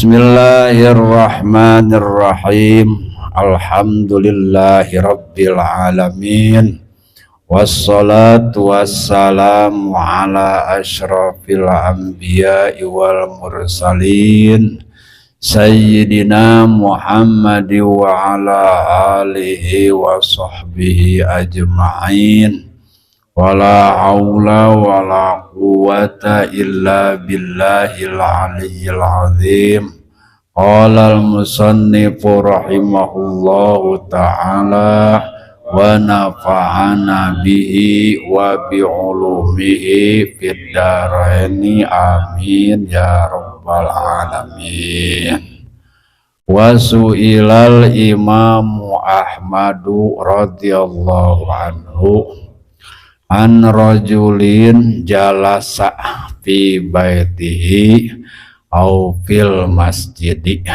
Bismillahirrahmanirrahim. Alhamdulillahi rabbil alamin. Wassalatu wassalamu ala asyrafil anbiya'i wal mursalin sayyidina Muhammad wa ala alihi wa sahbihi ajma'in. Wala haula wala quwata illa billahil aliyyil azim. Qala al-musannifu rahimahullahu ta'ala wa nafa'ana bihi wa bi'ulumihi fid dharaini, amin ya rabbal alamin. Wa su'ilal imamu Ahmadu radhiyallahu anhu an rajulin jalasa fi baitihi au fil masjidi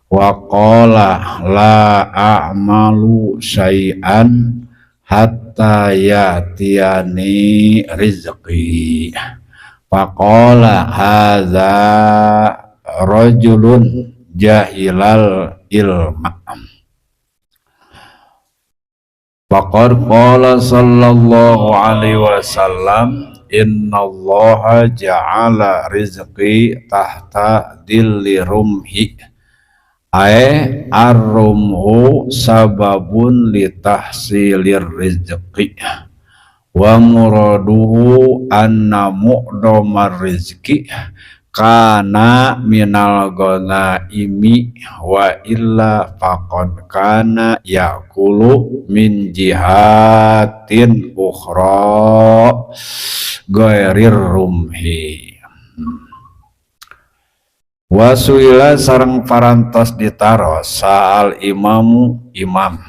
wa qala la a'malu syai'an hatta ya'tiyani rizqi. Faqala hadza rajulun jahilal ilma. Faqad qala sallallahu alaihi wasallam, innallaha ja'ala rizqi tahta dilli rumhi, ay ar-rumhu sababun li tahsilir rizqi, wa muraduhu anna mu'dhamar rizqi kana minal ghanaimi wa illa faqad kana ya'kulu min jihatin ukhra ghairir rumhi. Wasuila sareng parantos ditaros saal imamu Imam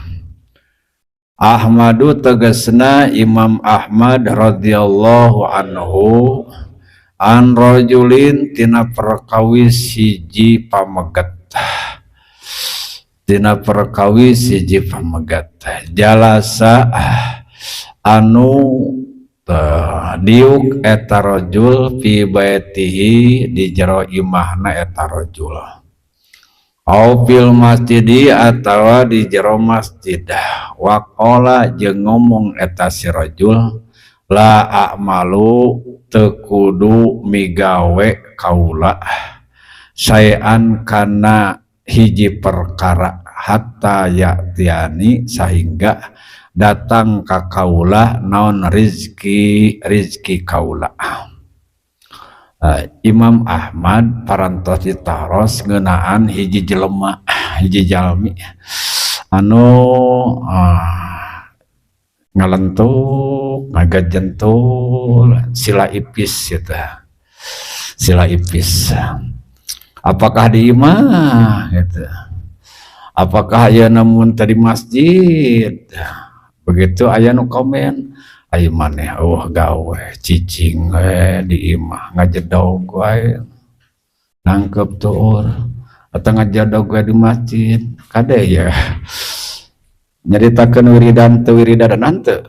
Ahmadu, tegesna Imam Ahmad radhiyallahu anhu, an rajulin tina perkawis hiji pameget, tina perkawis hiji pameget, jalasa anu diuk eta rajul, fi baitihi di jero imahna eta rajul, au fil masjidi atawa di jero masjid, waqala jeung ngomong eta si rajul, la a'malu teu kudu migawe kaula, saean kana hiji perkara, hatta ya'tiani sehingga datang ka kaula naon rizki rizki kaula. Imam Ahmad parantos ditaros ngeunaan hiji jelema, hiji jalmi anu ngalentuk ngagajentul sila ipis gitu, sila ipis, apakah di imah gitu, apakah aya namun tadi masjid. Begitu aya nu komen, ayo maneh oh gawe cicing we di imah ngajedog wae nangkep tuur atau ngajedog wae di masjid. Kade ya nyaritakeun wiridan teu wiridan henteu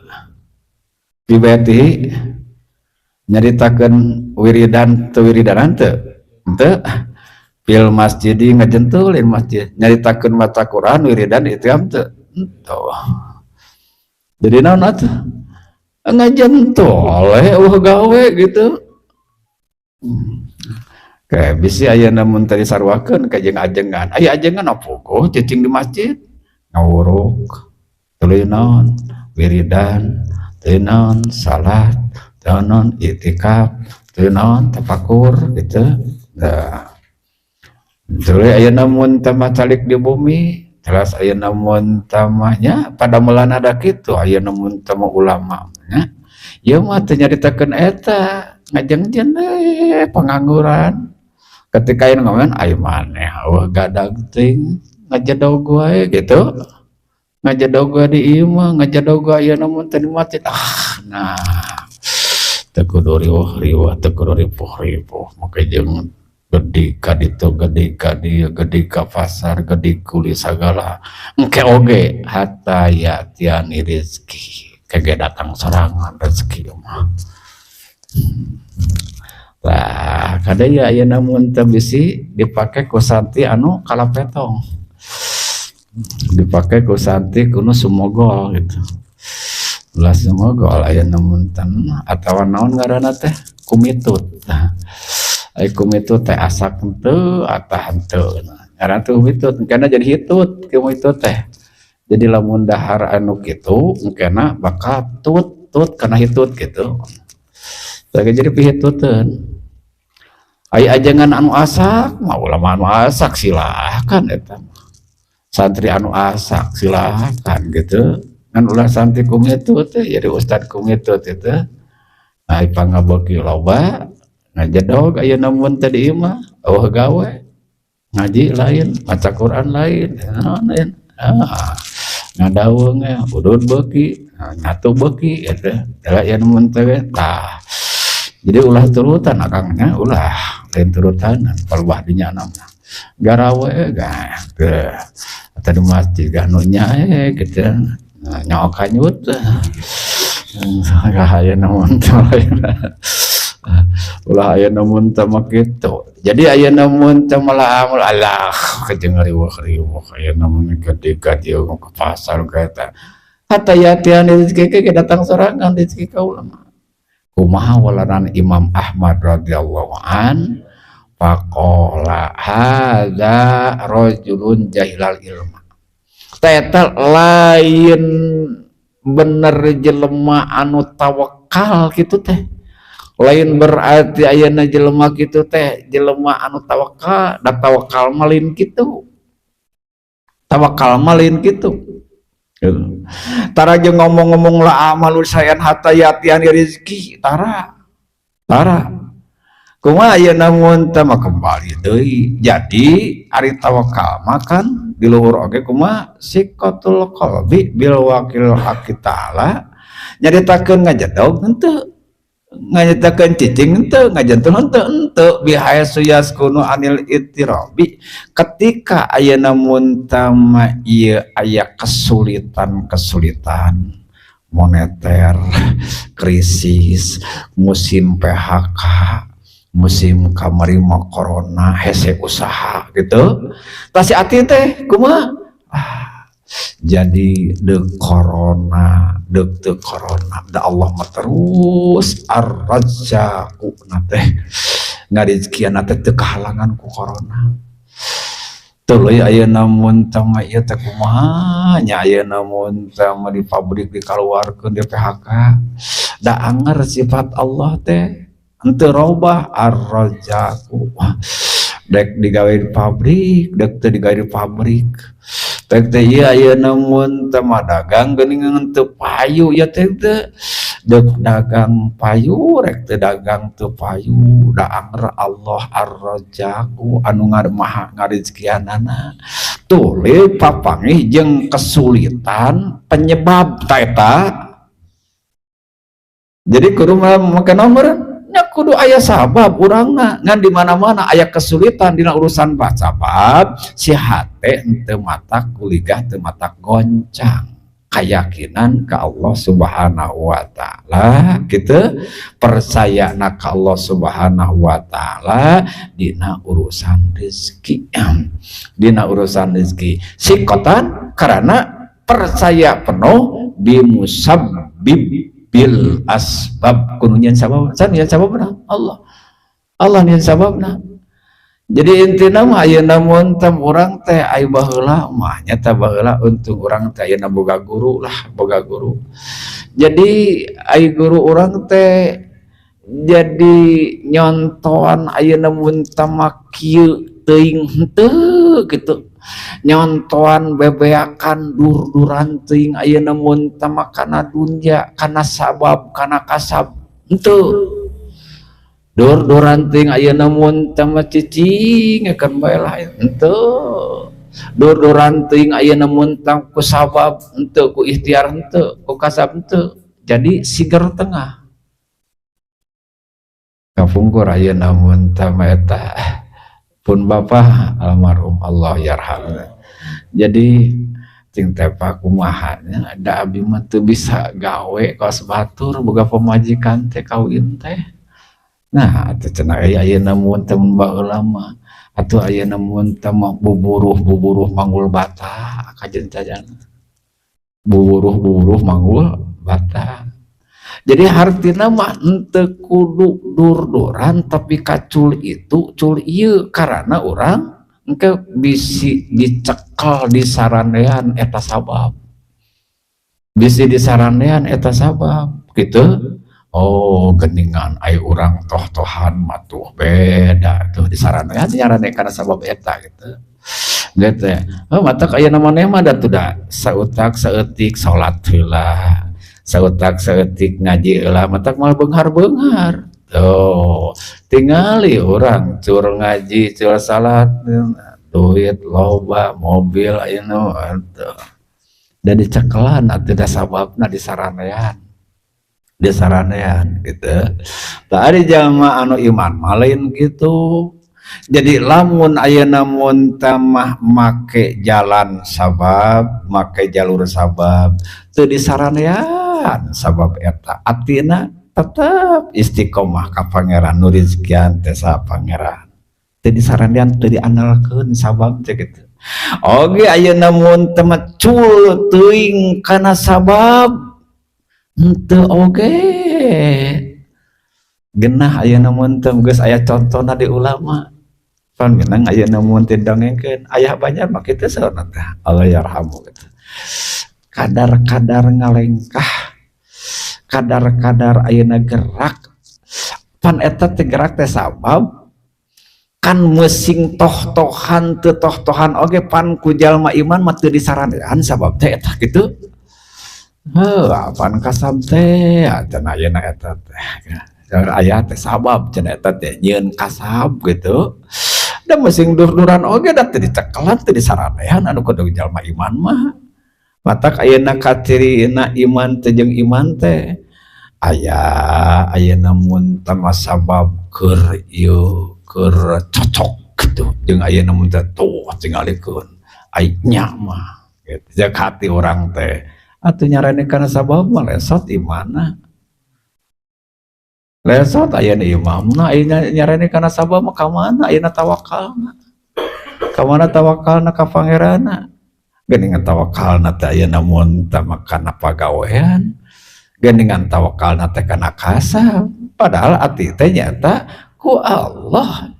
dibeti, nyaritakeun wiridan teu wiridan henteu, henteu fil masjid ngajentulin masjid, nyaritakeun maca Quran wiridan itu henteu, henteu. Jadi naon atuh ngajentul we eueuh gawe gitu. Kayak bisi aya namun tadi sarwakeun ka jeung ajengan, aya ajengan apa cicing di masjid ngawuruk tuluy naon wiridan, tuluy naon salat, tuluy naon itikaf, tuluy naon tafakur gitu. Nah, tuluy aya namun tamah calik di bumi teras, aya namun tamahnya pada melana ada kitu, aya namun tamah ulama nya ieu mah teu nyaritakeun eta ngajengjen pengangguran. Ketika yang ngomong ayo maneh eueuh gadag teuing ngajedog wae gitu, ngajedog wae di imah, ngajedog wae aya namun teh di masjid, ah nah teu kudu riweuh riweuh, teu kudu ripuh ripuh, make jeung gede ka ditu, gede ka dieu, gede ka pasar, gede kuli sagala, engke oge hatta ya'tiani rizki kege datang sorangan rezeki mah. Tah, kade ya ayeuna mun teu bisi dipake ku santri anu kalapetong, dipake ku santri kuno sumogol gitu. Ulah sumogol ayeuna mun atawa naon ngaranna teh, kumitut. Nah, ai kumitut teh asak henteu atah henteu. Ngaranna teh kumitut, engkena jadi hitut kumitut teh. Jadi lamun dahar anu kitu engkena bakal tut tut kana hitut gitu. Lagi jadi pihituteun. Ai ajengan anu asak mah, ulama anu asak silahkan eta. Santri anu asak silahkan gitu. Ngan ulah santri kumitut teh jadi ustad kumitut itu. Nah, pangabeuki loba ngajedog ayeuna mun teh di imah eueuh gawe. Ngaji lain, maca Quran lain, naon lain. Ah, ngadaweung ya, udud beuki, nyatu beuki gitu. Da aya mun teh tah. Jadi ulah turutan akangnya, ulah lain turutan palebah dinya mah. Garawe gah teu atau di masjid gah nu nya gitu. Nah, nyaok hanyut. Gah aya mun teh ulah aya mun teh mah kitu. Jadi aya mun teh malah alah kejeng riweuh-riweuh aya mun ketika dia ke pasar ka hatta ya'tiyani rezeki datang sorangan rezeki kaula mah. Kumaha walaran Imam Ahmad radhiyallahu an, faqala hadza rajulun jahilal ilma. Eta lain bener jelema anu tawakal kitu teh. Lain berarti ayeuna jelema kitu teh jelema anu tawakal, da tawakal mah lain kitu. Tawakal mah lain kitu. Tara jeung ngomong-ngomong la a'malu syai'an hatta ya'tiyani rizki, tara. Tara. Kumaha ayeuna mun teh mah kembali deui. Jadi ari tawakal mah kan di luhur oge kumaha siqatul qalbi bil wakil haqqi ta'ala, nyaritakeun ngajedog henteu, nganyaritakeun cicing henteu, ngajentul henteu, henteu bihaitsu yaskunu anil ittirabi. Ketika ayeuna mun tama ieu aya kesulitan-kesulitan moneter, krisis, musim PHK, musim kamari mah corona, hese usaha gitu. Tah si ati teh kumaha? Ah, jadi deuk corona, deuk teu corona, da Allah mah terus ar-razzaqu na teh ngarizkian teh teu kahalangan ku corona. Tuluy ayeuna mun teh mah ieu teh kumaha nya ayeuna mun teh mah di pabrik dikaluarkeun di PHK. Da anger sifat Allah teh henteu robah ar-razzaqu. Dek digawe di pabrik, dek teu digawe di pabrik. Dek teh ieu ayeuna mun teh mah dagang geuningan teu payu ya teh teu. Dek dagang payu, rek teu dagang teu payu, da anger Allah ar-razzaqu anu maha ngarizkianana. Tuluy papanggih jeung kesulitan penyebab ta eta. Jadi kudu make nomor nya kudu aya sabab urangna, ngan di mana-mana aya kesulitan dina urusan sabab si hate henteu matak kuligah, teu matak goncang keyakinan ke Allah Subhanahu wa taala gitu, percaya na ka Allah Subhanahu wa taala dina urusan rezeki, dina urusan rezeki sikotan karena percaya penuh bimusabbib bil asbab kudu nyen sabab, san nyen sababna Allah, Allah nyen sababna. Jadi intina mah ayeuna mun teh urang teh ai baheula mah nya teh baheula untung urang teh ayeuna boga guru lah, boga guru. Jadi ai guru urang teh jadi nyontoan ayeuna mun teh mah kieu teuing henteu gitu, nyontoan bebeakan dur-duran teuing ayeuna mun teh mah kana dunya, kana sabab, kana kasab henteu. Dur-duran teuing ayeuna mun teh mah cicing keun bae lah henteu. Dur-duran teuing ayeuna mun teh ku sabab henteu, ku ikhtiar henteu, ku kasab henteu. Jadi siger tengah. Kapungkur ayeuna mun teh mah eta pun bapa almarhum Allah yarham. Jadi cing teh Pak kumaha nya da abi mah teu bisa gawe kos batur boga pamajikan teh kawin teh. Nah, atuh cenah aya ayeuna mun teh baheula mah atuh ayeuna mun teh mah buburuh-buburuh manggul bata kajen cajana. Buburuh-buburuh manggul bata. Jadi hartina mah henteu kudu dur-duran, tapi kacul itu cul ieu karena urang engke bisi dicekel disarandean eta sabab. Bisi disarandean eta sabab gitu. Oh, geningan ai urang toh-tohan mah tuh beda tuh disarandean nyarande karena sabab eta gitu. Gitu ya. Oh, matak aya maneh mah da tuh da sautak saeutik salat heula. Sautak saeutik ngaji heula, matak moal beunghar-beunghar. Tuh, tingali urang cur ngaji, cur salat, duit loba, mobil ayeuna tuh. Dan dicekelan atuh da sababna disarandean. Disarandean gitu. Tadi jalma anu iman mah lain gitu. Jadi lamun ayeuna mun mah make jalan sabab, make jalur sabab, teu disarandean sabab eta atina tetep istiqomah ka Pangeran, nu rizekian teh sa Pangeran. Teu disarandean, teu diandalkeun sabab teh gitu. Oge ayeuna mun teh mah cul teuing kana sabab henteu oge. Genah ayeuna mun teh geus aya contona di ulama. Pan minang ayeuna mun teh dongengkeun ayah banyak mah kitu saurna teh Allah yarhamu gitu. Kadar-kadar ngalengkah, kadar-kadar ayeuna gerak, pan eta teh gerak teh sabab kan meusing toh-tohan teu toh-tohan oge pan ku jalma iman mah teu disarandean sabab teh eta kitu. Heuh, apaan kasab teh cenah ayeuna eta teh. Aya teh sabab cenah eta teh nyieun kasab gitu. Da meusing dur-duran oge da teu dicekelan, teu disaranean anu kudu jalma iman mah. Matak ayeuna kacirina iman teh jeung iman teh aya ayeuna mun teh sabab keur ieu keur cocok gitu jeung ayeuna mun teh tuh tingalikeun ai nya mah gitu. Jak hati urang teh atuh nyarane kana sabab mah lesot imanna. Lesot ayeuna imamna, ayeuna nyarane kana sabab mah ka mana ayeuna tawakalna? Ka mana tawakalna ka Pangeranna? Geuningan tawakalna teh ayeuna mun teh mah kana pagawean, geuningan tawakalna teh kana kasab, padahal ati teh nyaeta ku Allah.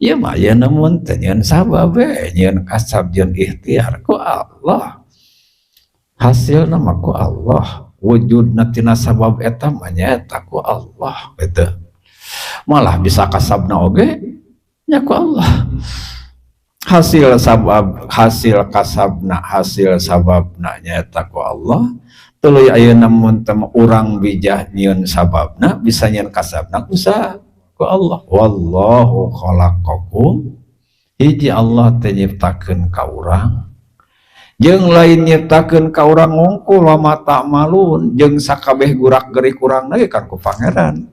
Ieu mah ayeuna mun teh nyieun sabab we, nyieun kasab jeung ikhtiar ku Allah. Hasilna mah ku Allah. Wujudna tina sabab eta mah nyaeta ku Allah gitu. Malah bisa kasabna oge nya ku Allah. Hasil sabab, hasil kasabna, hasil sababna nyaeta ku Allah. Tuluy ayeuna mun teh urang bijah nyieun sababna, bisa nyieun kasabna ku Allah. Wallahu khalaqakum. Hiji Allah teh nyiptakeun ka urang. Jeung lain nyiptakeun ka urang ngungkul wa ma ta'malun, jeung sakabeh gurak-gerik urang ge kan ku Pangeran.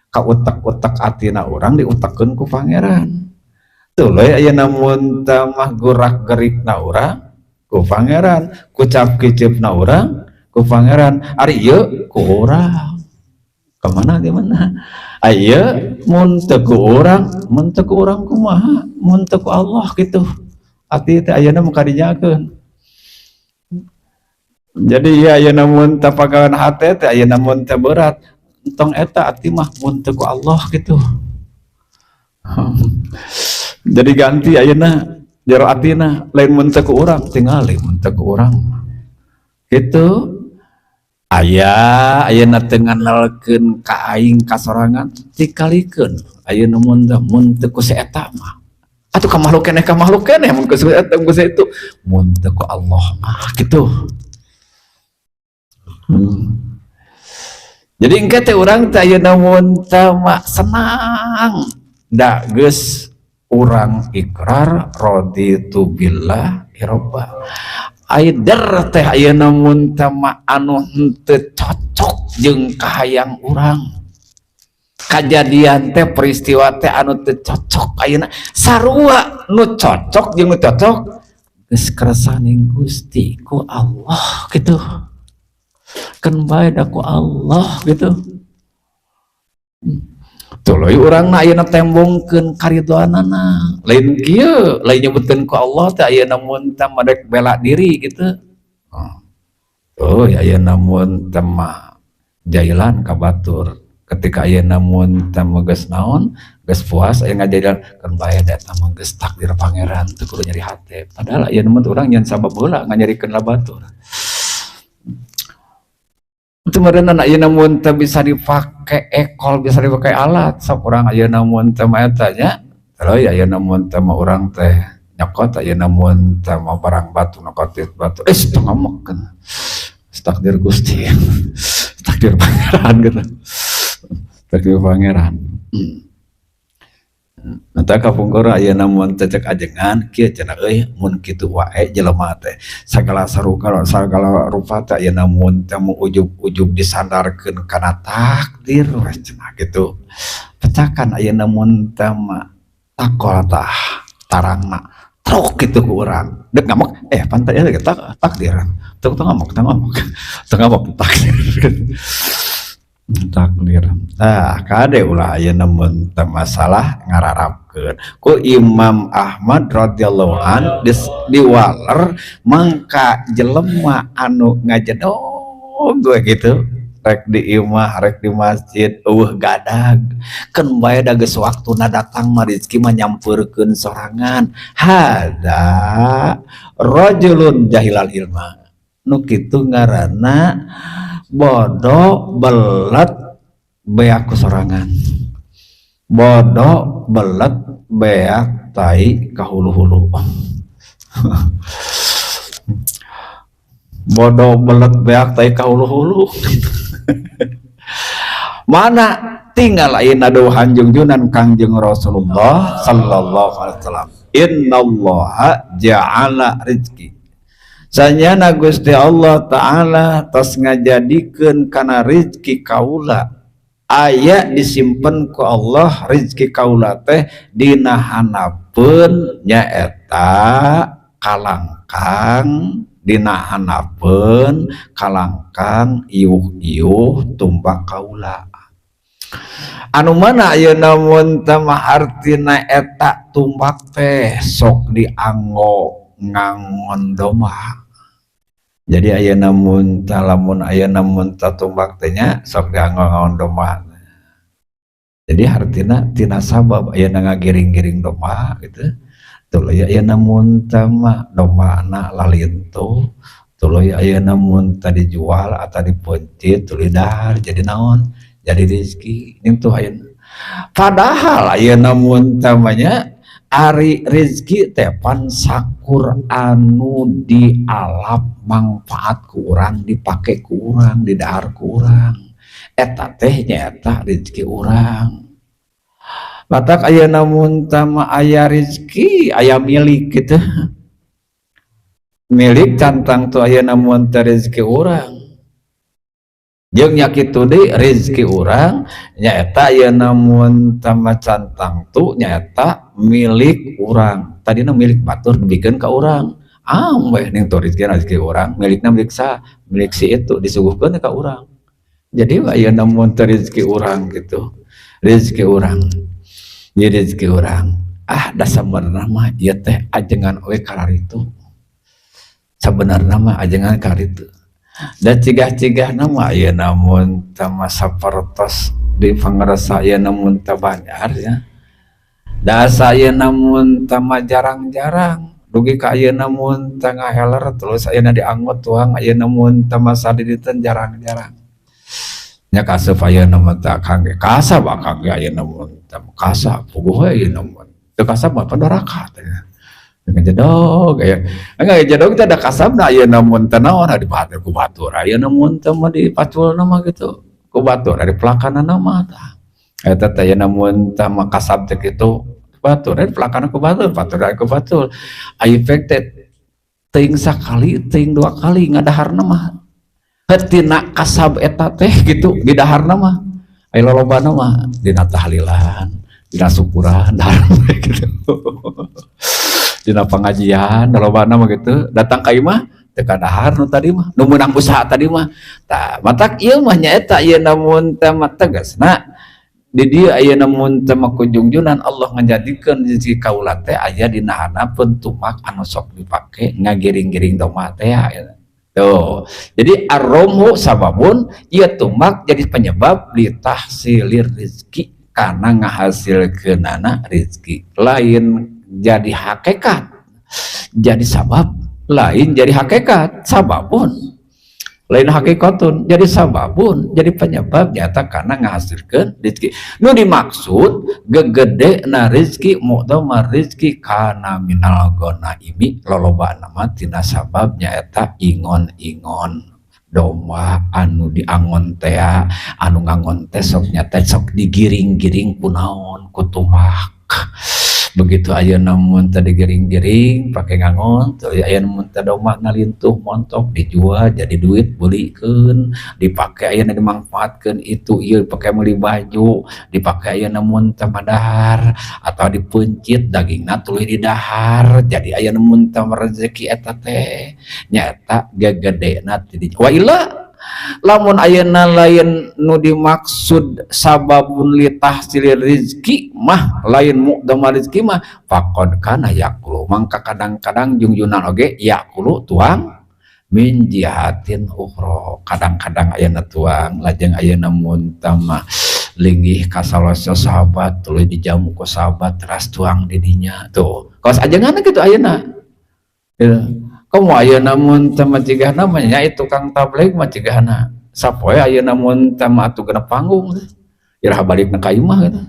Ka utek-utek atina urang diutekkeun ku Pangeran. Tuluy ayeuna mun teh mah gurak-gerikna urang ku Pangeran, kucap kicipna urang ku Pangeran, ari ieu ku urang. Kemana gimana? Ieu mun teu ku urang, mun teu ku urang kumaha? Mun teu ku Allah gitu. Ati teh ayeuna mah kadinyakeun. Jadi ya ayeuna mun teh pagawean hate teh ayeuna mun teh berat, entong eta ati mah mun teu ku Allah gitu. Jadi ganti ayeuna jero atina lain mun teu ku urang, tingali mun teu ku urang. Gitu. Aya ayeuna teu ngandalkeun ka aing kasorangan, tikalikeun ayeuna mun teh mun teu ku si eta mah. Atuh ka makhluk keneh, ka makhluk keneh mun ku si eta, ku si itu mun teu ku Allah mah gitu. Jadi engke teh urang teh ayeuna mun teh mah senang da geus urang ikrar raditu billahi robba. Aider teh ayeuna mun teh mah anu henteu cocok jeung kahayang urang. Kajadian teh peristiwa teh anu teu cocok ayeuna sarua nu cocok jeung nu cocok geus kersaning Gusti ku Allah gitu. Kan bae da ku Allah gitu. Tuluy urang na ayeuna tembongkeun karidoanana. Lain kieu, lain nyebutkeun ku Allah teh ayeuna mun teh rek bela diri gitu. Oh, ayeuna mun teh mah jailan ka batur. Ketika ayeuna mun teh mah geus naon, geus puas aya ngajailan kan bae da eta mah geus takdir Pangeran, teu kudu nyeri hate. Padahal ayeuna mun urang nyen sabab heula nganyerikeun la batur. Itu meureunna ayeuna mun teu bisa dipake ekol, bisa dipake alat. Sok urang ayeuna mun teu mah eta nya. Terus ayeuna mun teu mah urang teh nyokot ayeuna mun teu mah barang batu nyokot batu. Eh, teu ngomong kan. Takdir Gusti. Takdir Pangeran gitu. Takdir Pangeran. Nanti kapungkur ayeuna mun teh cek ajengan kieu cenah euy, mun kitu wae jelema teh sagala saruka sagala rupa teh ayeuna mun teh mu ujug-ujug disandarkeun kana takdir we cenah kitu. Pecakan ayeuna mun teh mah takol tah tarangna truk kitu ku urang. Dek ngamuk eh pantai ya takdir. Teu teu ngamuk, teu ngamuk. Teu ngamuk takdir. Takdir. Nah, kade ulah ayeuna mun teu masalah ngararapkeun. Ku Imam Ahmad radhiyallahu an diwaler mangka jelema anu ngajedog we gitu. Rek di imah, rek di masjid, eueuh gadag. Keun bae da geus waktuna datang mah rezeki mah nyampeurkeun sorangan. Hada rajulun jahilal ilma. Nu kitu ngaranna bodoh belet beak sorangan. Bodoh belet beak tai kahulu-hulu. Bodoh belet beak tai kahulu-hulu. Mana tinggal ayeuna dawuhan junjunan Kangjeng Rasulullah sallallahu alaihi wasallam. Innallaha ja'ala rizki. Sanyana Gusti Allah Ta'ala tos ngajadikeun kana rizki kaula aya disimpen ku Allah rizki kaula teh dina hanapeun nyaeta kalangkang, dina hanapeun kalangkang iuh-iuh tumbak kaula. Anu mana ayeuna mun teh mah artina eta tumbak teh sok dianggo ngangon domba. Jadi ayeuna mun tah lamun ayeuna mun tah tumbak teh nya sok dianggo ngangon domba. Jadi hartina tina sabab ayeuna ngagiring-giring domba gitu. Tuluy ayeuna mun tah mah dombana lalintuh, tuluy ayeuna mun tah dijual atau dipencit tuluy dahar jadi naon? Jadi rezeki. Nintuh ayeuna. Padahal ayeuna mun tah mah nya ari rezeki teh pan sakur anu dialap manfaat ku urang, dipake ku urang, didahar ku urang. Eta teh nyaeta rezeki urang. Batak ayeuna mun tah mah aya rezeki, aya milik gitu. Milik cantang tu ayeuna mun teh rezeki urang. Jeung nya kitu deui rezeki urang nyaeta ayeuna mun tah mah cantang tu nyaeta milik urang. Tadina milik batur dibikeun ka urang. Ah weh ning tu rezeki rezeki urang, milikna milik sa, milik si itu disuguhkeun ka urang. Jadi ayeuna mun teh rezeki urang gitu. Rezeki urang. Jadi rezeki urang. Ah da sabenerna mah ieu teh ajengan oge kararitu. Sabenerna mah ajengan kararitu. Da cigah-cigahna mah ayeuna mun teh mah sapertos di pangrasa ayeuna mun teh Banjar ya. Da asa ayeuna mun teh mah jarang-jarang dugi ka ayeuna mun teh ngaheler terus ayeuna dianggot tuang ayeuna mun teh mah sadiditen jarang-jarang. Nya kasep ayeuna mah teh akang ge kasab akang ge ayeuna mun teh kasab puguh we ayeuna mun teu kasab mah padoraka teh. Ngajedog aya. Ngajedog teh da kasabna ayeuna mun teh naon dipake ku batur ayeuna mun teh mah dipaculna mah gitu. Ku batur ari pelakanana mah tah. Eta teh ayeuna mun teh mah kasab teh kitu batur ari pelakana ku batur, batur ari ku batur. Ari pek teh teuing sakali teuing dua kali ngadaharna mah. Tina kasab eta teh gitu didaharna mah. Ari lolobana mah dina tahlilan, dina syukuran dahar gitu. Dina pengajian lolobana mah gitu, datang ka imah teu kadahar nu tadi mah, nu meunang usaha tadi mah. Tah matak ieu mah nyaeta ieu namun teh mah tegasna Di dieu ayeuna mun teu mah kujungjunan Allah ngajadikeun rezeki kaula teh aya dina handapeun tumak anu sok dipake ngagiring-giring domba teh ya. Tuh. Jadi ar-romhu sababun, ieu tumak jadi penyebab litahsilir rizki, karena ngahasilkeunana rizki. Lain jadi hakikat, jadi sabab, lain jadi hakikat, sababun. Lain hakikatun, jadi sababun, jadi penyebab nyata karena ngahasilkeun rizki. Nu dimaksud gegede na rizki, mu'dhamar rizki kana minal ghanaimi, lolobana mah tina sabab nyaeta ingon-ingon domba anu diangon tea, anu ngangon teh sok nyata sok digiring-giring ku naon, ku tumak. Begitu ayeuna mun teh digiring-giring pake ngangon, teu ayeuna mun teh domba ngalintuh montok dijual jadi duit beulikeun, dipake ayeuna dimangfaatkeun itu ieu, dipake meuli baju, dipake ayeuna mun teh madahar atau dipeuncit dagingna tuluy didahar, jadi ayeuna mun teh rezeki eta teh nyaeta gegedena ti dinya. Wa illa lamun ayeuna lain nu dimaksud sababun li tahsilir rizki mah, lain mu'dhamar rizki mah, faqad kana yaqulu, mangka kadang-kadang jungjunan oge yaqulu tuang min jihatin ukhra, kadang-kadang ayeuna tuang lajeng ayeuna mun mah linggih ka salasa sahabat tuluy dijamu ku sahabat teras tuang di dinya tuh kawas ajengan kitu ayeuna ya. Komo ayeuna mun teh mah cigahna mah nya tukang tabligh mah cigahna sapoe ayeuna mun teh mah atuh genep panggung teh iraha balikna ka imah gitu.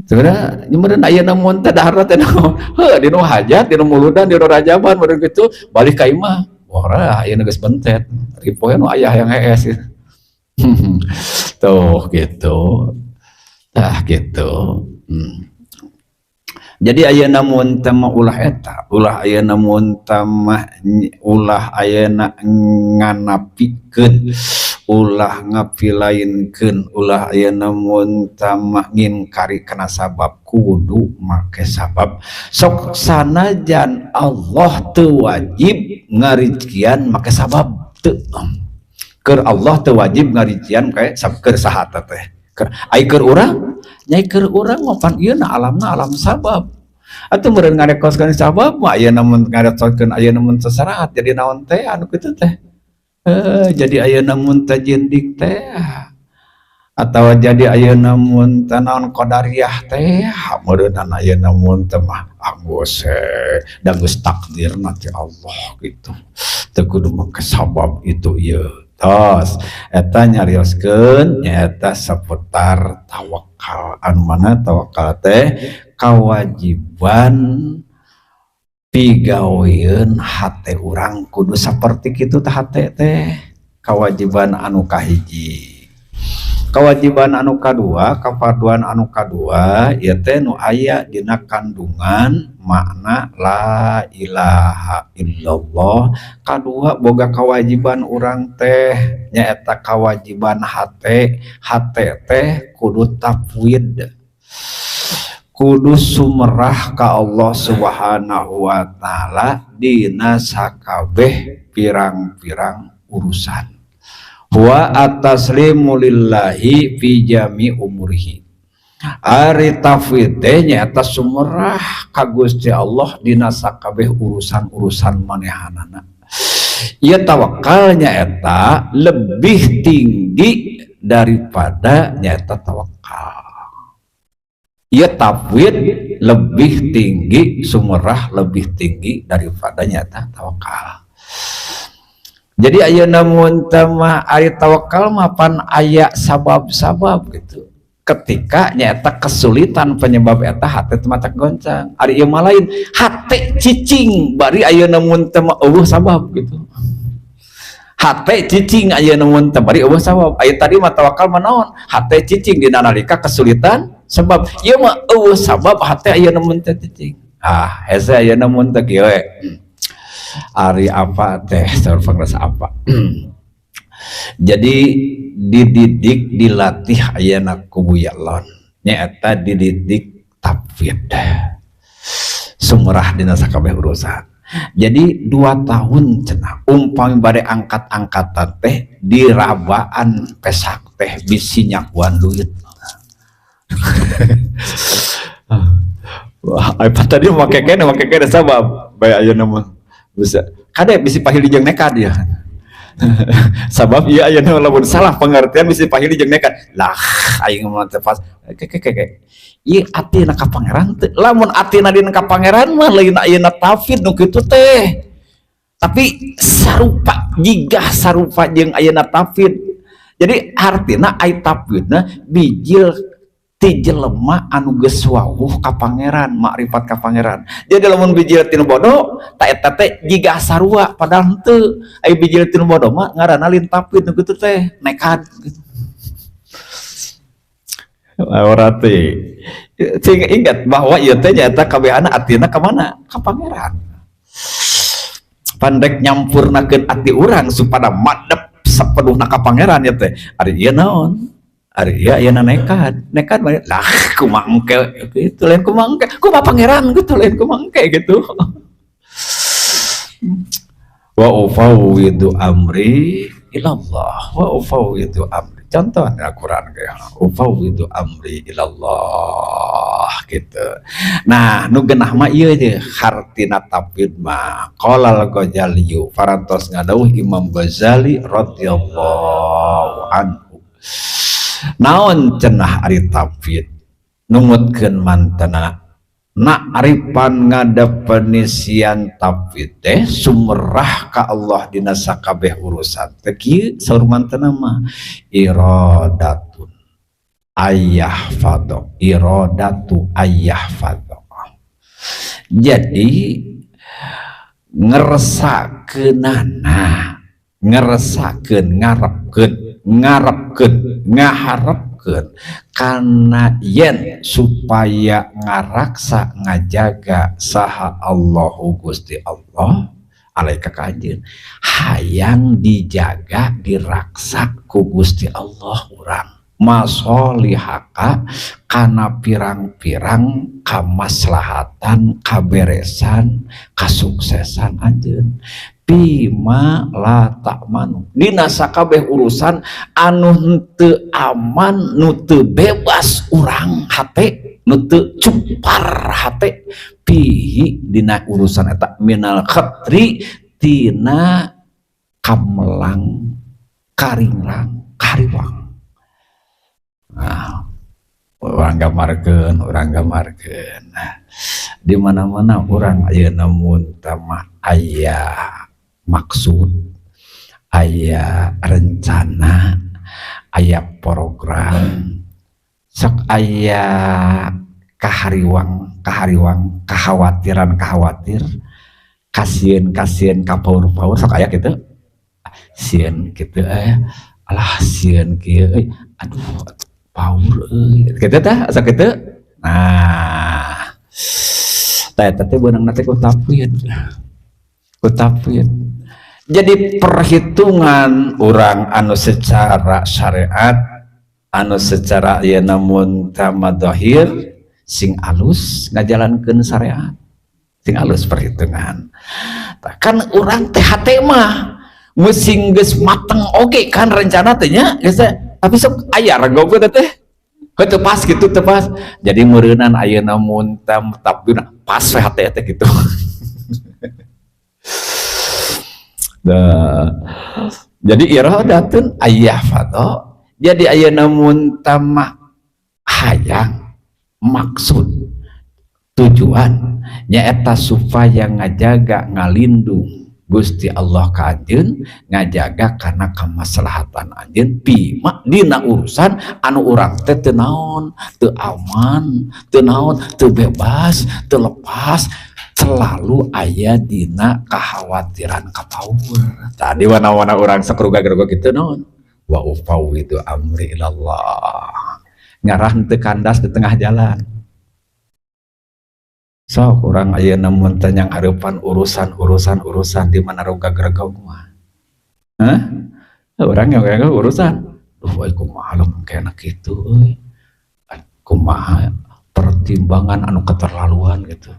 Sebenarnya meureun ayeuna mun teh daharna teh naon, heuh, dinu hajat, dinu muludan, dinu rajaban meureun kitu balik ka imah. Wah, ayeuna geus bentet ripoe nu ayah yang hees gitu. Tuh gitu. Tah gitu. Jadi ayeuna mun teh mah ulah eta, ulah ayeuna mun teh mah ulah ayeuna nganapikeun, ulah ngapilainkeun, ulah ayeuna mun teh mah ngingkari kana sabab, kudu make sabab. Sok sanajan Allah teu wajib ngarizkian make sabab teu. Keur Allah teu wajib ngarijian kayak keur saha teh. Keur ai keur urang, nyai keur urang mah pan ieu na alamna alam sabab. Atuh meureun ngarekoskeun sabab mah ayeuna mun ngarekoskeun ayeuna mun seserahat jadi naon teh anu kitu teh. Jadi ayeuna mun teh jindik teh atawa jadi ayeuna mun teh naon qadariyah teh meureunna ayeuna mun teh mah anggeus da geus takdirna ti Allah gitu. Teu kudu make sabab itu ieu. Tos eta nyarioskeun nyaeta seputar tawakal, anu mana tawakal teh kawajiban pigaweun hate urang kudu saperti kitu tah hate teh, kawajiban anu kahiji. Kawajiban anu kadua, kafarduan anu kadua ieu teh nu aya dina kandungan makna la ilaha illallah. Kadua boga kewajiban urang teh nyaeta kewajiban hate, hate teh kudu tafwid, kudu sumerah ka Allah Subhanahu wa taala dina sakabeh pirang-pirang urusan. Wa at-taslimu lillahi fi jami umurihi. Ari tafwid teh nyaeta sumerah ka Gusti Allah dina sakabeh urusan-urusan manehanana. Ieu tawakal nyaeta lebih tinggi daripada nyaeta tawakal. Ieu tafwid lebih tinggi, sumerah lebih tinggi daripada nyata tawakal. Jadi ayeuna mun teh mah ari tawakal mah pan aya sabab-sabab gitu. Ketika nyata kesulitan penyebab eta hate teh matak goncang. Ari ieu mah lain, hate cicing bari ayeuna mun teh mah eueuh sabab gitu. Hate cicing ayeuna mun teh bari eueuh sabab. Aya tadi mah tawakal mah naon? Hate cicing dina nalika kesulitan sebab. Ieu mah eueuh sabab hate ayeuna mun teh cicing. Ah, hese ayeuna mun teh kieu we. Ari apa teh saur pangrasa apa. Jadi dididik dilatih ayeuna ku Buya Lon nyaeta dididik tafwid sumrah dina sakabeh urusan. Jadi 2 tahun cenah umpami bade angkat-angkatan teh dirabaan pesak teh bisi nyakuan duit. Wah, apa tadi make kene make kene sabab bae ayeuna mah bisa kade bisi pahili jeung nekat ya. Sabab ieu ayeuna lamun salah pengertian bisi pahili jeung nekat. Lah aing mah teu pas ke ke ke. Ieu atina ka pangeran teu. Lamun atina dina ka pangeran mah lain ayeuna tafid nu kitu teh. Tapi sarupa jigah sarupa jeung ayeuna tafid. Jadi artina ai tafidna bijil ti jelema anu geus wawuh ka pangeran, makrifat ka pangeran. Jadi lamun bijil tinu bodoh, ta eta teh jiga sarua padahal henteu. Ai bijil tinu bodoh mah ngaranna lain tafid nu kitu teh, nekat gitu. Ora teh. Sing ingat bahwa ieu teh nyaeta kabehana atina ka mana? Ka pangeran. Pandek nyampurnakeun ati urang supada madep sapenuhna ka pangeran ieu teh. Ari ieu naon? Ari ieu ayeuna nekat. Nekat mah lah kumaha engke gitu lain kumaha engke, kumaha pangeran gitu lain kumaha engke gitu. Wa ufawwidu amri ilallah wa ufawwidu amri. Contoh Al-Quran kayak ufawwidu amri ilallah gitu. Nah, nu genah mah ieu je hartina tafwid mah. Qala al-Ghazali parantos ngadawuh Imam Ghazali radhiyallahu anhu. Naon cenah ari tafwid? Numutkeun mantena nakrifan ngadapenisian tafwid teh sumerah ka Allah dina sakabeh urusan teh kieu saur mantena mah iradatun ayah fado iradatu ayah fado. Jadi ngeresakeunana ngeresakeun ngarepkeun ngarepkeun ngaharepkeun kana yen supaya ngaraksa ngajaga saha Allahu Gusti Allah alaika ka anjeun hayang dijaga diraksa ku Gusti Allah urang masolihaka kana pirang-pirang kamaslahatan kaberesan kasuksesan anjeun bima la ta'manu dina sakabeh urusan anu henteu aman nu teu bebas urang hate nu teu cupar hate pihi dina urusan eta minal khatri tina kamelang karingrang kariwang. Nah, urang gambarkeun nah, di mana-mana urang ayeuna mun mah aya maksud, aya rencana, aya program, sok aya kahariwang, kahariwang, kekhawatiran, khawatir, kasieun, kasieun, kapaur-paur, sok aya gitu, sieun gitu, alah sieun kieu, aduh, paur euy, kitu tah, sok kitu. Nah, tah eta teh beunangna teh ku tafwid. Ku tafwid. Jadi perhitungan orang anu secara syariat, anu secara ya namun tamadahir, sing alus ngajalankeun syariat, sing alus perhitungan. Tah, kan urang teh hate mah sing geus mateng oge kan rencana teh nya, geus teh. Tapi sok aya regog teh teh. Teu pas gitu teu pas. Jadi meureunan ayeuna mun tapi pas we hate teh gitu. Nah, jadi iradatun ayah fado. Jadi ayeuna mun tamah hayang maksud tujuan nyaeta supaya ngajaga ngalindung Gusti Allah ka anjeun, ngajaga kana kamaslahatan anjeun bima dina urusan anu urang teh teu naon, teu aman, teu naon, teu bebas, teu lepas, selalu aya dina kekhawatiran kapaur. Tadi wana-wana urang sakruga-gruga kitu naon? Wa ufawwidu amri ilallah. Ngarah teu kandas di tengah jalan. Sok urang ayeuna mun teh nyang hareupan urusan-urusan-urusan di mana ruga-gregog mah. Hah? Urang yang urusan. Duh, euy kumaha lamun kena kitu euy. Kumaha pertimbangan anu keterlaluan gitu.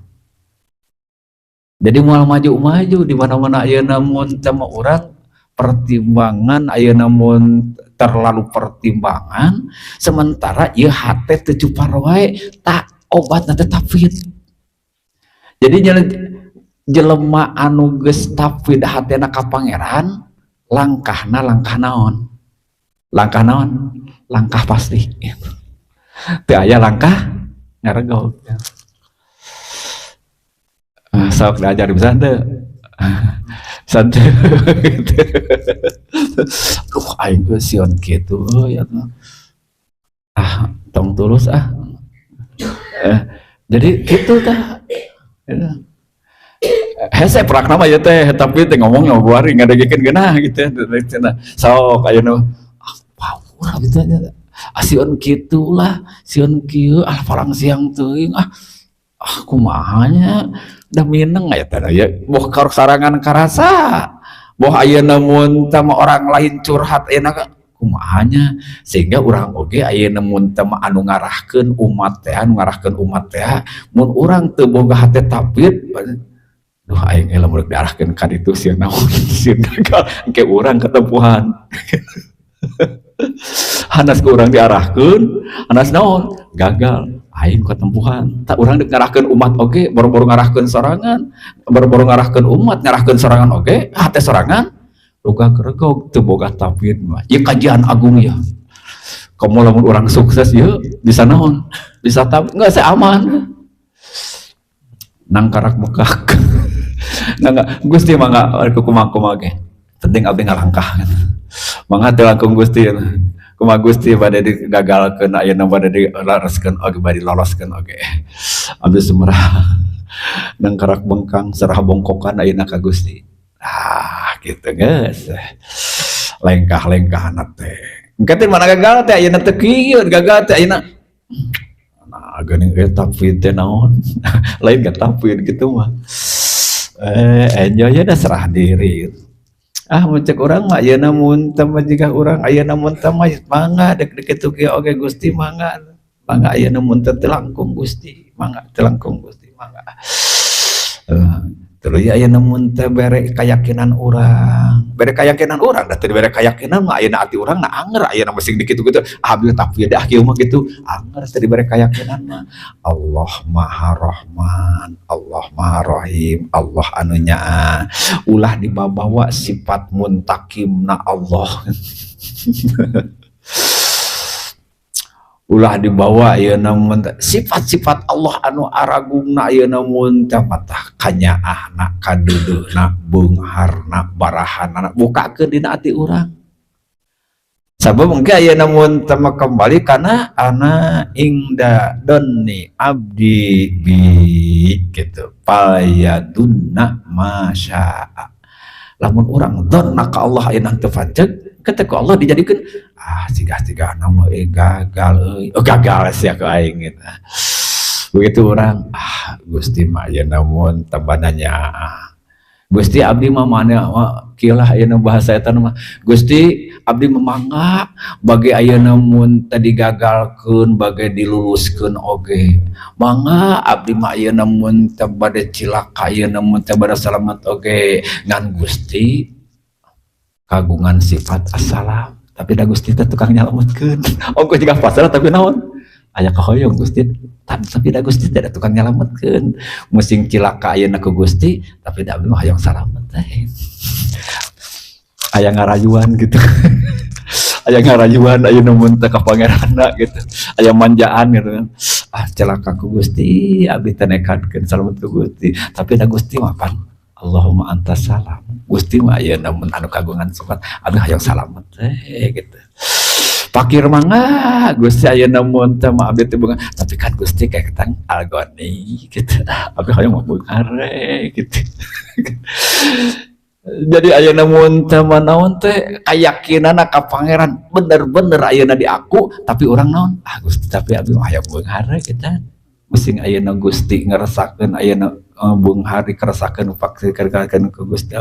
Jadi moal maju-maju di mana-mana ayeuna mun teh mah urang pertimbangan ayeuna mun Terlalu pertimbangan, sementara ieu hate teu cupar wae. Tak obat teh tafwid. Jadi jelema anu geus tafwid hatena ka Pangeran, langkahna langkah naon? Langkah naon? Langkah pasti. Teu aya langkah ngaregog. Ah, sok diajar, bisa teu? Bisa teu? Duh, aing geus sieun kitu euy atuh. Ah, tong tulus ah. Jadi kitu tah. Hese prakna mah ieu teh, tapi teh ngomong buari ngadegikeun geunah gitu ya. Sok ayeuna ah power gitu nya. Ah, sieun kitu lah, sieun kieu ah, parang siang teuing ah. Ah, kumaha nya, da mineng aya teh ya boh sarangan karasa. Boh ayeuna mun teh orang lain curhat ayeuna kumaha nya, sehingga urang oge ayeuna mun teh anu ngarahkeun umat teh, anu ngarahkeun umat teh, mun urang teu boga hate tafwid, duh, aing ge lamun diarahkeun ka ditu sieun naon, sieun gagal, engke urang ketempuhan. Hanas ku urang diarahkeun, hanas naon, gagal, aing ketempuhan. Tak urang dek ngarahkeun umat oge, boro-boro ngarahkeun sorangan, boro-boro ngarahkeun umat, ngarahkeun sorangan oge, hate sorangan regog teu boga tafwid mah. Ieu kajian agung ya. Komo lamun urang sukses ieu bisa naon? Bisa tafwid, enggak saya aman. Nangkarak bekak. Nah, enggak, Gusti mangga kumaha-kumaha ge. Penting abdi ngalangkah. Mangga teu langkung Gusti. Kumaha Gusti bade digagalkeun ayeuna, bade dilareskeun oge, bade diloloskeun oge. Abdi sumerah nangkarak bengkang, serah bongkokan ayeuna ka Gusti. Ah, gitu geus. Lengkah-lengkahna teh. Engke teh mana gagal teh ayeuna teh kieu, gagal teh ayeuna. Nah, geuning euy tafwid teh naon? Lain ka tafwid gitu mah. Enjoy ya dah, serah diri. Ah, mun cek urang mah ayeuna mun teh mah jiga urang ayeuna mun teh mah mangga dek dek kitu kieu oge Gusti, mangga. Mangga ayeuna mun teh langkung Gusti, mangga teu langkung Gusti, mangga. Terus ya ayeuna mun teh bere keyakinan urang, bere keyakinan urang, da teu dibere keyakinan mah ayeuna ati urang na anger ayeuna masing dikitu kitu. Ah, abdi tafwid ah kieu mah gitu. Anger teu dibere keyakinan mah. Allah Maha Rahman, Allah Maha Rahim, Allah anu nyaah. Ulah dibabawa sifat muntakimna Allah. Ulah dibawa ayeuna mun sifat-sifat Allah anu aragungna ayeuna mun teh matah kanyaahna, kadeudeuna, beungharna, barahanana, bukakeun dina ati urang. Sabab engke ayeuna mun teh kembali kana ana ingda donni abdi bi gitu. Falyadunna masyaa. Lamun urang donna ka Allah ayeuna teu panceg, ketika Allah dijadikan ah siga-siga nama gagal euy, oh, gagal sia ku aing gitu. Begitu orang ah Gusti mah ayeuna mun tabananya ah. Gusti abdi mah mana kieu lah ayeuna bahasa eta mah. Gusti abdi memangga bagi ayeuna mun tadi gagalkeun, bagi diluluskeun oge. Mangga abdi mah ayeuna mun teu bade cilaka, ayeuna mun teu bade salamet oge, ngan Gusti kagungan sifat assalam, tapi da Gusti teh tukang nyalametkeun. Ongkoh jiga pasrah tapi naon? Aya kahoyong Gusti, tapi da Gusti teh tukang nyalametkeun. Musing cilaka ayeuna ku Gusti, tapi da abdi mah hayang salamet teh. Aya ngarayuan gitu. Aya ngarayuan ayeuna mun teh ka Pangeranna gitu. Aya manjaan gitu kan. Ah, celaka ku Gusti, abdi teh nekadkeun salamet ku Gusti, tapi da Gusti mah pan Allahumma antas salam. Gusti mah ayeuna mun anu kagungan sifat abdi hayang salamet teh gitu. Fakir mangga Gusti ayeuna mun teh mah abdi teh beunghar, tapi kan Gusti kayak ketang algoni gitu. Abdi hayang mah beunghar gitu. Jadi ayeuna mun teh mah naon teh kayakinanna ka Pangeran bener-bener ayeuna di aku, tapi urang naon? Ah Gusti, tapi abdi mah hayang beunghar gitu. Musing ayeuna Gusti ngerasakeun ayeuna beunghar dikeresakeun fakir ku Gusti.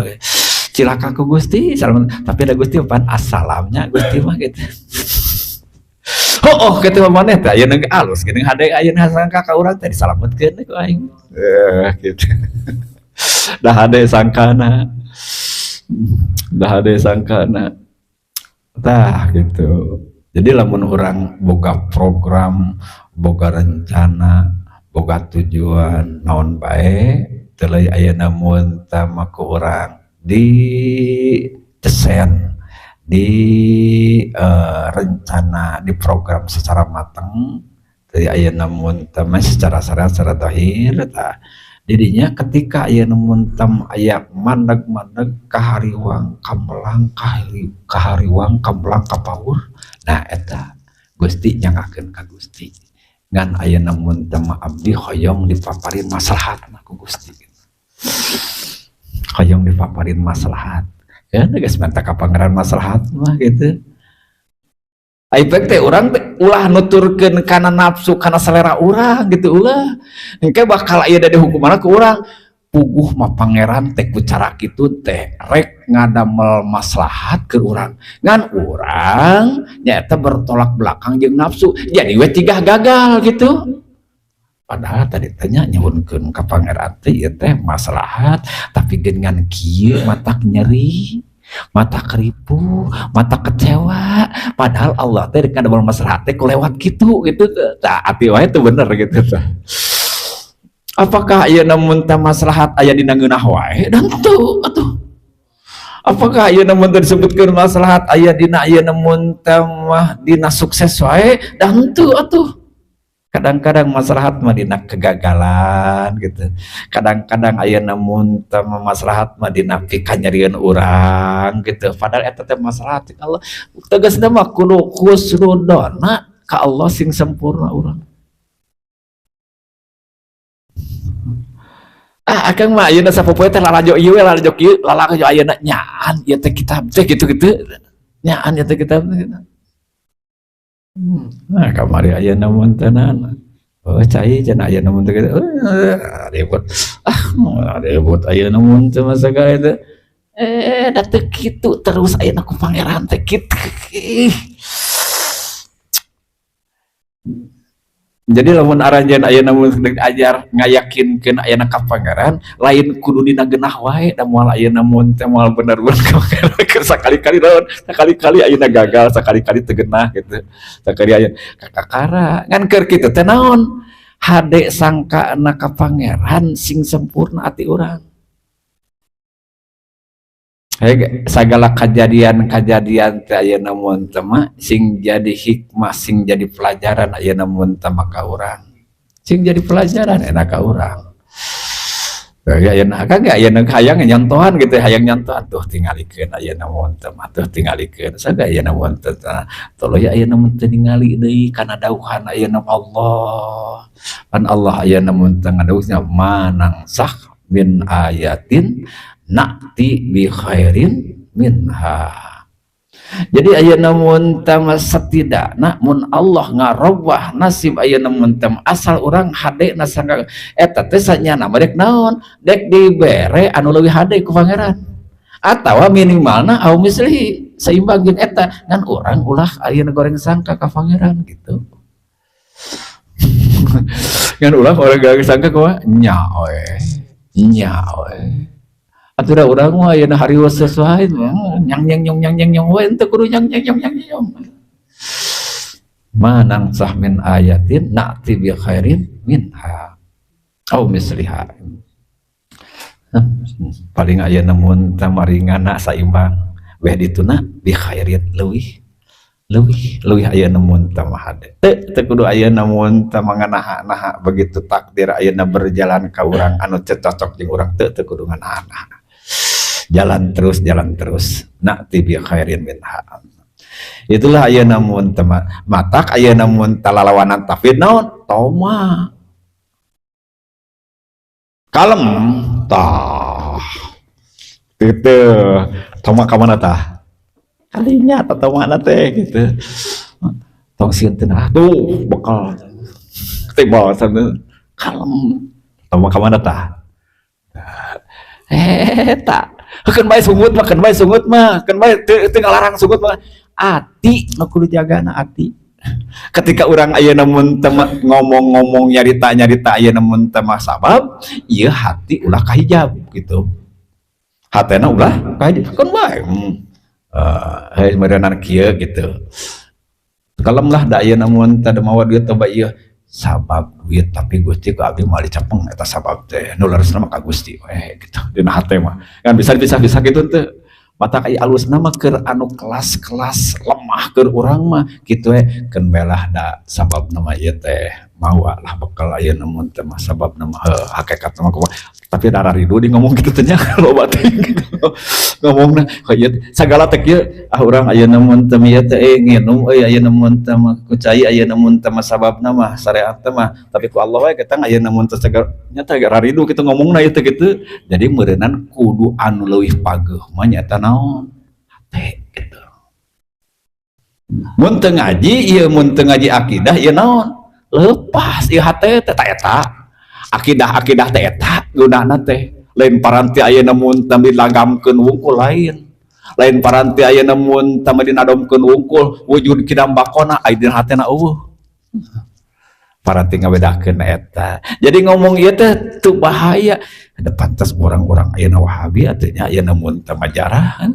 Cilaka ku Gusti, salam, tapi ada Gusti pan assalamnya Gusti mah gitu. Oh, oh gitu mah maneh teh ayeuna ge alus geuning hade ayeuna sangka ka urang teh disalametkeun ku aing. Gitu. Dah hade sangkana. Dah hade sangkana. Tah gitu. Jadi lamun urang boga program, boga rencana, boga tujuan naon bae, teulah ayeuna mun tama ku urang di desain, di rencana, di program secara matang, teu ayeuna mun tama secara syariat, secara zahir. Tah, didinya ketika ayeuna mun tam aya mandeg-mandeg kahariwang kamelang, kahariwang kamelang kapaur, nah eta Gusti nyangakeun ka Gusti, ngan ayeuna mun teu mah abdi hoyong dipaparin maslahatna ku Gusti, hoyong dipaparin maslahat ya geus menta ka Pangeran maslahat mah gitu. Ai teh urang teh ulah nuturkeun kana nafsu, kana selera urang gitu, ulah. Engke bakal aya di hukumanna ku urang. Puguh mah Pangeran teh ku cara kitu teh rek ngadamel maslahat ke urang. Ngan urang nyaeta bertolak belakang jeung nafsu, jadi we tigah gagal gitu. Padahal tadi tanya nyuhunkeun ka Pangeran teh ieu teh maslahat, tapi dengan kieu matak nyeri, mata keripu, mata kecewa. Padahal Allah teh rek ngadamel maslahat teh ku lewat kitu gitu. Tah, ati wae teu bener gitu tah. Apakah ayeuna mun teh maslahat aya dina ngeunah wae? Dan teu atuh. Apakah ayeuna mun teh disebutkeun maslahat aya dina ayeuna mun teh mah dina sukses wae? Dan teu atuh. Kadang-kadang maslahat mah dina kegagalan gitu. Kadang-kadang ayeuna mun teh mah maslahat mah dina pikanyerieun urang gitu. Padahal eta teh maslahat Allah. Tegasna mah kudu husnudona ka Allah sing sempurna urang. Ah, akang mah ayeuna sapopoe teh lalajo ieu we, lalajo kieu, lalajo ayeuna nyaan ieu teh kitab teh gitu-gitu. Nyaan ieu teh kitab teh gitu. Nah, kamari ayeuna mun teh naon? Oh, cai cenah ayeuna mun teh kitu. Ribut. Ah, ribut ayeuna mun teh mah sagala teh. Da teu kitu terus ayeuna ku Pangeran teh kitu. Jadi lamun aranjeun ayeuna mun ajar ngayakinkeun ayeuna ka Pangeran, lain kudu dina geunah wae, da moal ayeuna mun teh moal bener-bener ka Pangeran. Sakali-kali naon, sakali-kali ayeuna gagal, sakali-kali teu geunah gitu. Sakali ayeuna kakakara, ngan keur kitu teh naon? Hade sangkana ka Pangeran sing sempurna ati urang. Segala kejadian-kejadian teh ayeuna mun teh mah sing jadi hikmah, sing jadi pelajaran ayeuna mun teh mah ka urang. Sing jadi pelajaran enak ka urang. Ayeuna kagak ayeuna hayang nyontohan gitu, hayang nyontohan tuh tingalikeun ayeuna mun teh mah tuh tingalikeun. Saga ayeuna mun teh tuluy ayeuna mun teh ningali deui kana dauhan ayeuna Allah. Pan Allah ayeuna mun teh ngadauhna manangsah min ayatin na'ti bi khairin minha. Jadi ayeuna mun teh setidakna mun Allah ngarobah nasib ayeuna mun teh asal urang hade na sangka eta teh sanyana mah dek naon, dek dibere anu leuwih hade ku Pangeran atawa minimalna au mislihi seimbang jeung eta, ngan urang ulah ayeuna goreng sangka ka Pangeran gitu. Ngan ulah urang goreng sangka kumaha nya we, nya we. Atuh da urang mah ayeuna hariweuh sesuai nyang nyang nyong nyang nyang nyong we teu kudu nyang nyang nyong nyang nyong. Manangsah min ayatin na'ti bi khairin minha au misliha. Paling ayeuna mun teh maringana saimbang weh dituna bi khairin leuwih leuwih leuwih ayeuna mun teh mah hade. Teu kudu ayeuna mun teh manganaha-naha begitu takdir ayeuna berjalan ka urang anu teu cocok jeung urang teu kudu nganaha-naha. Jalan terus, jalan terus. Na'ti bi khairin minha. Itulah ayeuna mun teh matak ayeuna mun talalawanan tafid naon? Toma. Kalem tah. Gitu. Toma ka mana tah? Kalinya atau mana teh gitu. Tong sieun teh tuh bekal. Tiba kalem. Toma ka mana tah? Eta. Keun bae sungut mah, keun bae sungut mah, keun bae teu ngalarang sungut mah. Ati nu kudu jagana ati. Ketika urang ayeuna mun teu ngomong-ngomong nyarita-nyarita ayeuna mun teu mah sabab, ieu hati ulah kahijab gitu. Hatena ulah kahijab keun bae. Hei meureunan kieu gitu. Kalem lah da ayeuna mun teu mawa duit coba ieu sabab duit, tapi Gusti ku abdi moal dicepeng eta sabab teh, nu leresna mah ka Gusti we gitu dina hate mah kan. Bisa bisa bisa gitu teu matak aya alusna mah keur anu kelas-kelas lemah keur urang mah kitu we, keun belah da sababna mah ieu teh mawa lah bekal ayeuna mun teh mah sababna mah heuh hakikatna mah kumaha. Tapi da ridu di ngomong kitu teh nya, loba teuing gitu ngomongna ieu sagala teh kieu. Ah, urang ayeuna mun teh ieu teh nginum euy, ayeuna mun teh mah ku cai, ayeuna mun teh mah sababna mah syariat teh mah, tapi ku Allah we kita ayeuna mun teh sagala nya teh ridu kitu ngomongna ieu teh kitu. Jadi meureunan kudu anu leuwih pageuh mah nyaeta naon? Hate gitu. Mun teu ngaji ieu, mun teu ngaji akidah ieu naon? Lepas ieu hate teh. Ta eta akidah-akidah teh eta gunana teh lain paranti ayeuna mun teh dilagamkeun wungkul, lain lain paranti ayeuna mun teh dinadomkeun wungkul wujud kidam bakona aya dina hatena euweuh paranti ngabedakeun eta. Jadi ngomong ieu teh teu bahaya, ada pantas orang-orang ayeuna Wahabi atuh nya, ayeuna mun teh majarah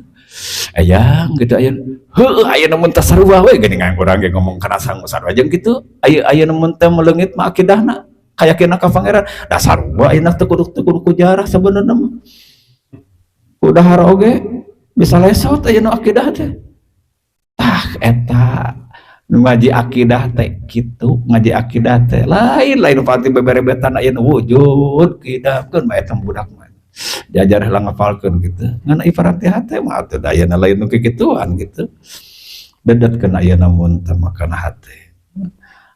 ayang gitu, aya heueuh ayeuna mun teh sarua we geuningan urang ge ngomong kana sangu sarua jeung kitu. Aya ayeuna mun teh meleungit mah akidahna kayakinan ka Pangeran da sarua ayeuna teu kudu ku jarah sabenerna mah, ku dahar oge bisa lesot ayeuna akidah teh. Tah eta ngaji akidah teh kitu. Ngaji akidah teh lain lain pati beberebetan ayeuna wujud kidam mah, eta budak mah diajar heula ngapalkeun gitu, ngan ibarat hate mah atuh da ayeuna lain nu kikituan gitu. Dedetkeun ayeuna mun teh mah kana hate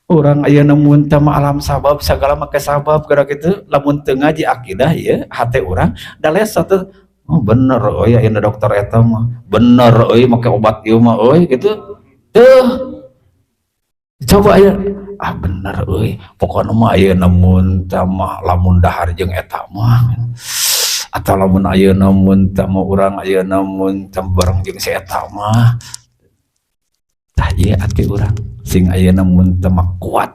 urang, ayeuna mun teh mah alam sabab sagala make sabab geura kitu. Lamun teu ngaji akidah ieu hate urang da lesot teh, oh bener euy ayeuna dokter eta mah bener euy make obat ieu mah euy gitu teuh. Coba aya, ah bener euy, pokona mah ayeuna mun teh mah lamun dahar jeung eta mah, atau lamun ayeuna mun teh mah urang ayeuna mun teh bareng jeung si eta mah. Tah ieu ati urang sing ayeuna mun teh mah kuat.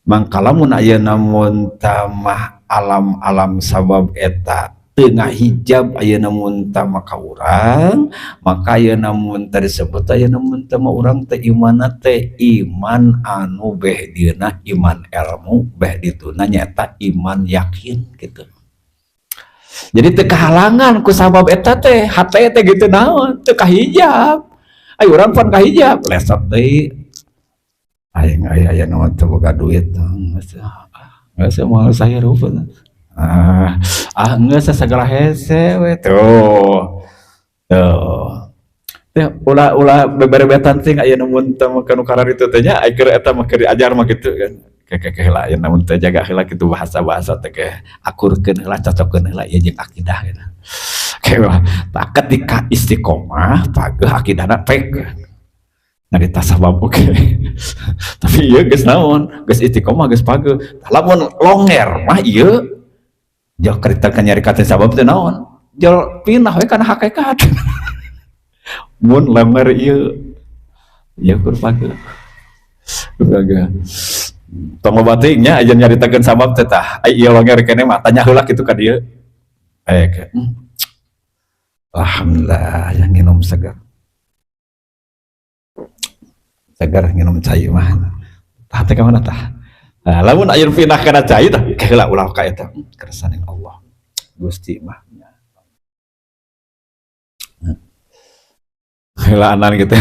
Mangka lamun ayeuna mun teh mah alam-alam sabab eta teu ngahijab ayeuna mun teh mah ka urang, maka ayeuna mun teh disebut ayeuna mun teh mah urang teh imanna teh iman anu beh dieuna iman ilmu, beh dituna nyaeta iman yakin gitu. Jadi teu kahalangan ku sabab eta teh hate teh gitu, naon teu kahijab. Ayo urang pan kahijab lesot deui aing aya aya naon teu boga duit geus moal sahirup, ah ah geus sagala hese we tuh tuh teh. Ulah ulah beberebetan ting aya mun teh mah kanu kararitu teh nya, ai keur eta mah keur diajar mah kitu kan. Ke heula aya namun teh jaga heula kitu bahasa-bahasa teh ke akurkeun heula, cocokkeun heula ieu jeung akidah gitu. Kayak tah ketika istiqomah pageuh akidahna pek ngarita sabab oke. Tapi ieu geus naon, geus istiqomah, geus pageuh. Lamun longer mah ieu jauh kerita nyari kata sabab teh naon, jol pindah we kana hakikat. Mun longer ieu ieu kur pageuh. Pageuh. Tong loba teuing nya aja nyaritakeun sabab teh. Tah ai ieu longer keneh mah tanya heula kitu ka dieu. Eh, alhamdulillah yang nginum segar. Segar nginum cai mah. Tah teh ka mana tah? Nah, lamun aya pindah kana cai tah heula ulah ka eta. Kersane Allah. Gusti mah. Heulaanan gitu.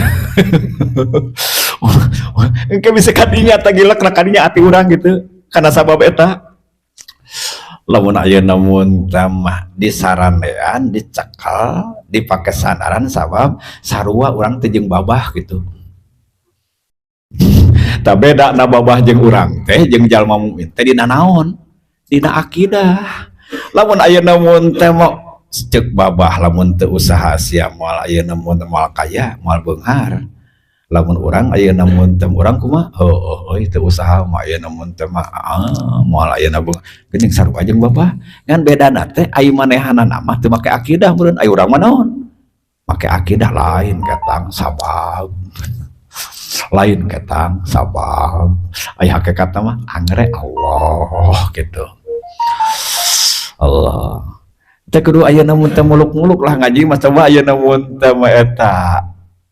Engke bisa kadinya tah gila kana kadinya ati urang gitu karena sabab eta. Lamun ayeuna mun mah disaranean, dicekal, dipake sandaran sabab sarua urang teh jeung babah gitu. Tak beda na babah jeung urang teh jeung jalma mukmin teh dina naon? Dina akidah. Lamun ayeuna mun teh mah cek babah, lamun teu usaha sia moal ayeuna mun moal kaya, moal beunghar. Lamun urang ayeuna mun teh urang kumaha, heueuh euy teu usaha mah ayeuna mun teh mah moal ayeuna beunghar geuning. Sarua jeung babah, ngan bedana teh ai manehanana mah teu make akidah meureun, ai urang mah naon make akidah. Lain ketang sabab, lain ketang sabab, ai hakikatna mah angre Allah gitu. Allah. Teu kudu ayeuna mun teu muluk-muluk lah ngaji mah. Coba ayeuna mun teu mah eta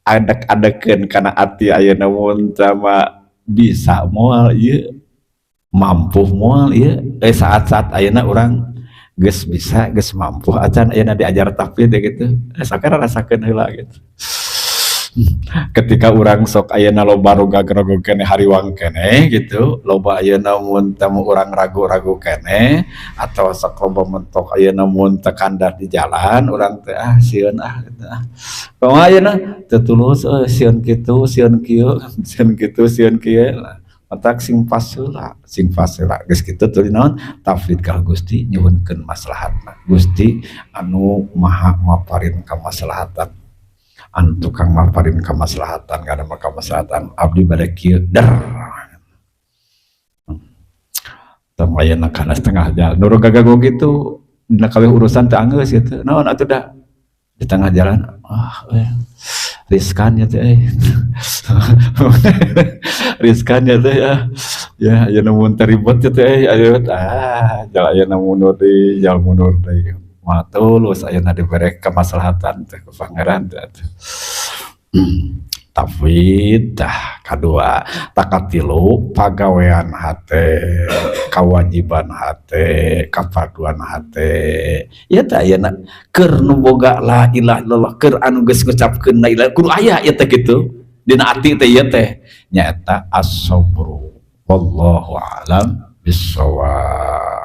adek-adekeun kana ati, ayeuna mun teu mah bisa moal ieu, mampu moal ieu. Saat-saat ayeuna urang geus bisa, geus mampu acan ayeuna diajar tafwid gitu, sakara rasakeun heula gitu. Ketika urang sok ayeuna loba roga-rogo keneh, hariwang keneh gitu, loba ayeuna mun temu urang ragu-ragu keneh atau sok loba mentok ayeuna mun teu kandar di jalan urang teh, ah sieun ah gitu, ah kumaha ayeuna teu tulus euy, sieun kitu sieun kieu, sieun kitu sieun kieu. Matak sing pas heula, sing pas heula. Geus kitu tuluy naon, tafwid ka Gusti, nyuhunkeun maslahatna. Gusti anu maha maparin kamaslahatan, anu tukang maparin kamaslahatan, kana kamaslahatan abdi bade kieu der. Tong ayeuna kana setengah jalan nu gagago gitu, dina kabeh urusan teu anggeus gitu. Naon atuh da di tengah jalan, ah riskan ya teh, riskan ya teh, ya ya ya namun teribet ya teh, ayo ah jalan aya mundur deui, jalan mundur deui mah. Tulus ayeuna dibere kemaslahatan teh ku Pangeran teh atuh. Tafwid tah kadua. Tah katilu, pagawean hate, kawajiban hate, kafarduan hate. Ieu teh ayeuna keur nu boga la ilaha illallah, keur anu geus ngucapkeun la ilaha, kudu aya ieu teh kitu dina ati teh. Ieu teh nyaeta as-sabru. Wallahu a'lam bissawab.